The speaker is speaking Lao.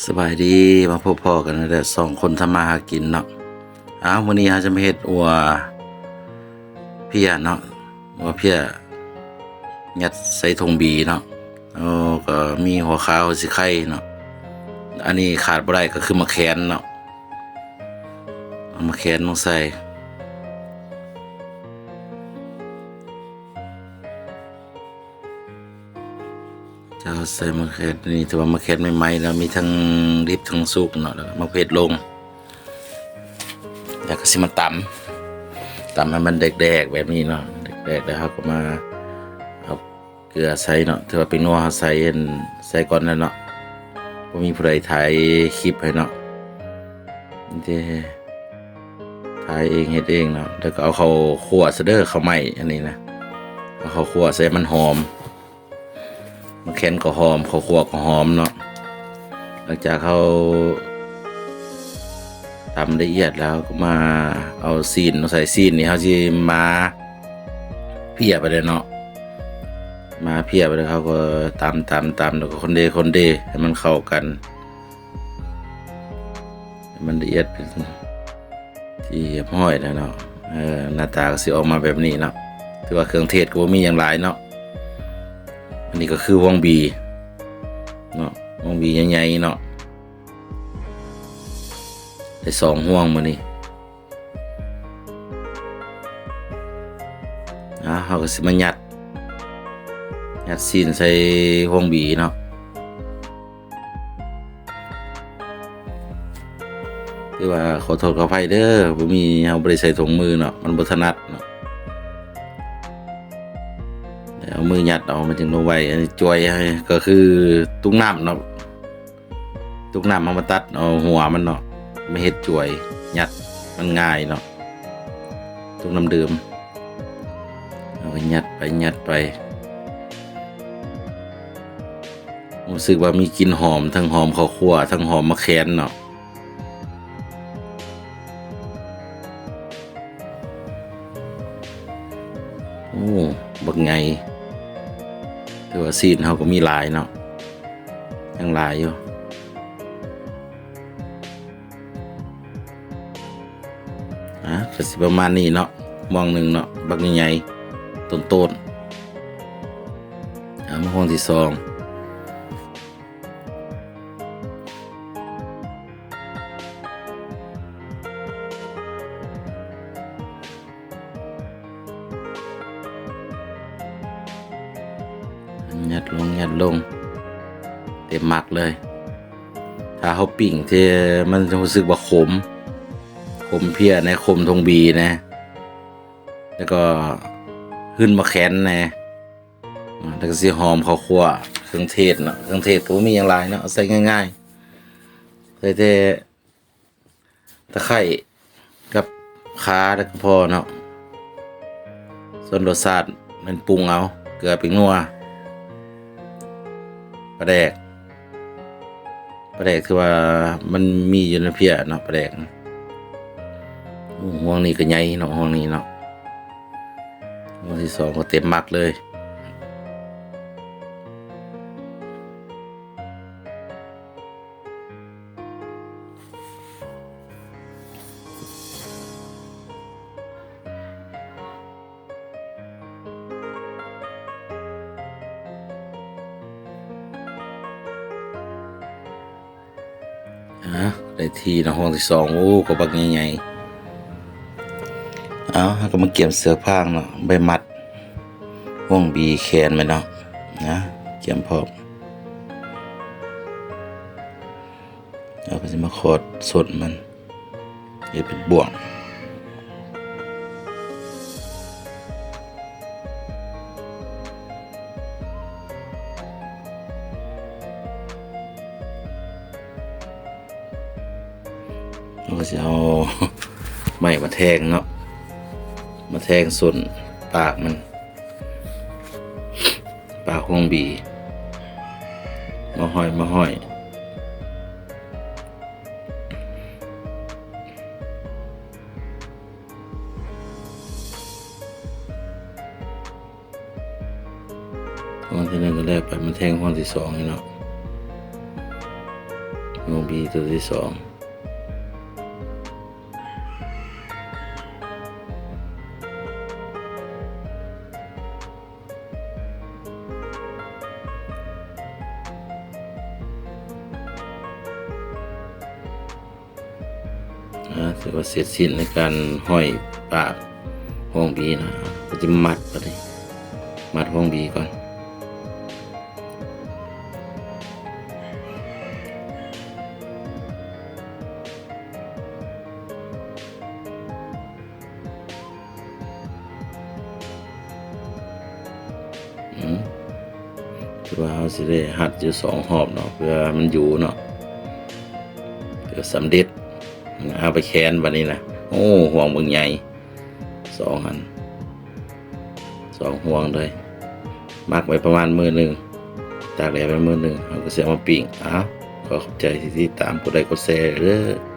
ສະບາຍດີ ມາພົບພໍ້ກັນແລ້ວ ສອງຄົນທຳມາຫາກິນເນາະ. ອ້າວ ມື້ນີ້ເຮົາຈະມາເຮັດອົ່ວເພຍເນາະ, ອົ່ວເພຍຍັດໃສ່ຖົງບີເນາະ. ໂອ້ ກໍມີຫົວຂາ ຫົວສີໄຄເນາະ. ອັນນີ້ຂາດບໍ່ໄດ້ກໍຄືໝາກແຄນເນາະ, ເອົາໝາກແຄນລົງໃສ່. ຈະເອົາໃສ່ໝາກແຄນນີ້ ຖືວ່າໝາກແຄນໃໝ່ໆ ແລ້ວມີທັງດິບທັງສຸກເນາະ, ແລ້ວກໍໝາກເຜັດລົງ ແລ້ວກໍຊິມາຕຳ ຕຳໃຫ້ມັນແດກໆ ແບບນີ້ເນາະ, ແດກໆ ແລ້ວເຮົາກໍມາເອົາເກືອໃສ່ເນາະ, ຖືວ່າແປ້ງນົວເຮົາໃສ່ ໃສ່ກ່ອນແລ້ວເນາະ. ບໍ່ມີຜູ້ໃດຖ່າຍຄລິບໃຫ້ເນາະ, ມີແຕ່ຖ່າຍເອງເຮັດເອງເນາະ. ແລ້ວກໍເອົາເຂົ້າຂົ້ວຊະເດີ ເຂົ້າໄມ້ອັນນີ້ນະ, ເອົາເຂົ້າຂົ້ວໃສ່ໃຫ້ມັນຫອມ. ໝາກແຄນກໍຫອມ ເຂົ້າຂົ້ວກໍຫອມເນາະ. ຫຼັງຈາກເຮົາຕຳລະອຽດແລ້ວ ເຮົາກໍມາເອົາຊີ້ນມາໃສ່. ຊີ້ນນີ້ເຮົາຊິມາເພຍໄປເລີຍເນາະ, ມາເພຍໄປເລີຍ. ເຮົາກໍຕຳ ຕຳ ຕຳ ແລ້ວກໍຄົນເດ ຄົນເດ ໃຫ້ມັນເຂົ້າກັນ ໃຫ້ມັນລະອຽດເປັນ ທີ່ຮຽບຮ້ອຍແລ້ວເນາະ. ເອີ ໜ້າຕາກໍຊິອອກມາແບບນີ້ເນາະ. ຖືວ່າເຄື່ອງເທດກໍບໍ່ມີຫຍັງຫຼາຍເນາະ. ອັນນີ້ກໍຄືຮ່ວງບີເນາະ, ຮ່ວງບີໃຫຍ່ໆ ເນາະ, ໄດ້ສອງຮ່ວງມື້ນີ້. ອ່າ ເຮົາກໍຊິມາຍັດ ຍັດຊີ້ນໃສ່ຮ່ວງບີເນາະ. ຄືວ່າຂໍໂທດຂໍອະໄພເດີ ບໍ່ມີ ເຮົາບໍ່ໄດ້ໃສ່ຖົງມືເນາະ, ມັນບໍ່ຖະໜັດເນາະ, ເອົາມືຍັດເອົາ ມັນຈຶ່ງລົງໄວ. ອັນນີ້ຈວຍ ກໍຄືຕຸກນ້ຳເນາະ, ຕຸກນ້ຳ ເຮົາມາຕັດເອົາຫົວມັນເນາະ, ມາເຮັດຈວຍ ຍັດ ມັນງ່າຍເນາະ. ຕຸກນ້ຳດື່ມ ເຮົາກໍຍັດໄປ ຍັດໄປ. ຮູ້ສຶກວ່າມີກິ່ນຫອມ ທັງຫອມເຂົ້າຂົ້ວ ທັງຫອມໝາກແຄນເນາະ. ໂອ້ ບັກໃຫຍ່. ແຕ່ວ່າຊີ້ນເຮົາກໍມີຫຼາຍເນາະ, ຍັງຫຼາຍຢູ່. ອ່າ ກໍຊິປະມານນີ້ເນາະ, ໝ່ອງໜຶ່ງເນາະ ບັກໃຫຍ່ໆ ໂຕນໆ. ອ່າ ມາຫ່ວງທີສອງ. ຍັດລົງ ຍັດລົງ ເຕັມໝັກເລີຍ. ຖ້າເຮົາປີ້ງທີ່ມັນຈະຮູ້ສຶກວ່າຂົມ, ຂົມເພຍແດ່ ຂົມຖົງບີແດ່ ແລ້ວກໍຫຶ່ນໝາກແຄນແດ່. ອາ ແລ້ວກໍຊິຫອມເຂົ້າຂົ້ວ ເຄື່ອງເທດເນາະ, ເຄື່ອງເທດກໍບໍ່ມີຫຍັງຫຼາຍເນາະ, ໃສ່ງ່າຍໆ ໃສ່ແຕ່ຕະໄຄ ກັບຂ່າ ແລ້ວກໍພໍເນາະ. ສ່ວນລົດຊາດແມ່ນປຸງເອົາ ເກືອ ແປ້ງນົວ ປາແດກ. ປາແດກຖືວ່າມັນມີຢູ່ໃນເພຍເນາະ ປາແດກ. ໂອ້ ຫ່ວງນີ້ກໍໃຫຍ່ເນາະ ຫ່ວງນີ້ເນາະ, ຫ່ວງທີສອງກໍເຕັມໝັກເລີຍ. ອ່າ ໄດ້ທີ່ເນາະ ຫ່ວງທີສອງ. ໂອ້ ກໍບັກໃຫຍ່ໆ. ເອົາ ເຮົາກໍມາກຽມເສືອພາງເນາະ, ໄວ້ມັດຫ່ວງບີແຂນໄວ້ເນາະ, ນະ ກຽມພ້ອມ. ເຮົາກໍຊິມາຂອດສົ້ນມັນ ເຮັດເປັນບ່ວງ. ເຮົາກໍຊິເອົາໄມ້ມາແທງເນາະ, ມາແທງສົ້ນປາກມັນ. ປາກຫ່ວງບີ ມາຫ້ອຍ ມາຫ້ອຍ ຫ່ວງທີໜຶ່ງກໍແລ້ວໄປ, ມາແທງຫ່ວງທີສອງນີ້ເນາະ. ນ້ອງບີຕົວທີສອງ. ອາ ຖືວ່າເສັດສິ້ນໃນການຫ້ອຍປາກຫ້ອງບີນະ. ກໍຈະມັດບາດນີ້ ມັດຫ້ອງບີກ່ອນ. ອືມ ຄືວ່າເຮົາຊິໄດ້ຮັດຢູ່ສອງຮອບເນາະ ເພື່ອມັນຢູ່ເນາະ. ເພື່ອສຳເລັດ ເອົາໄປແຂວນບາດນີ້ນະ. ໂອ້ ຫ່ວງບັກໃຫຍ່ ສອງອັນ ສອງຫ່ວງເລີຍ. ໝັກໄວ້ປະມານມື້ໜຶ່ງ ຕາກແດດໄວ້ມື້ໜຶ່ງ ເຮົາກໍຊິເອົາມາປີ້ງ. ອ້າວ ຂໍຂອບໃຈທີ່ຕິດຕາມ ກົດໄລກົດແຊເດີ້.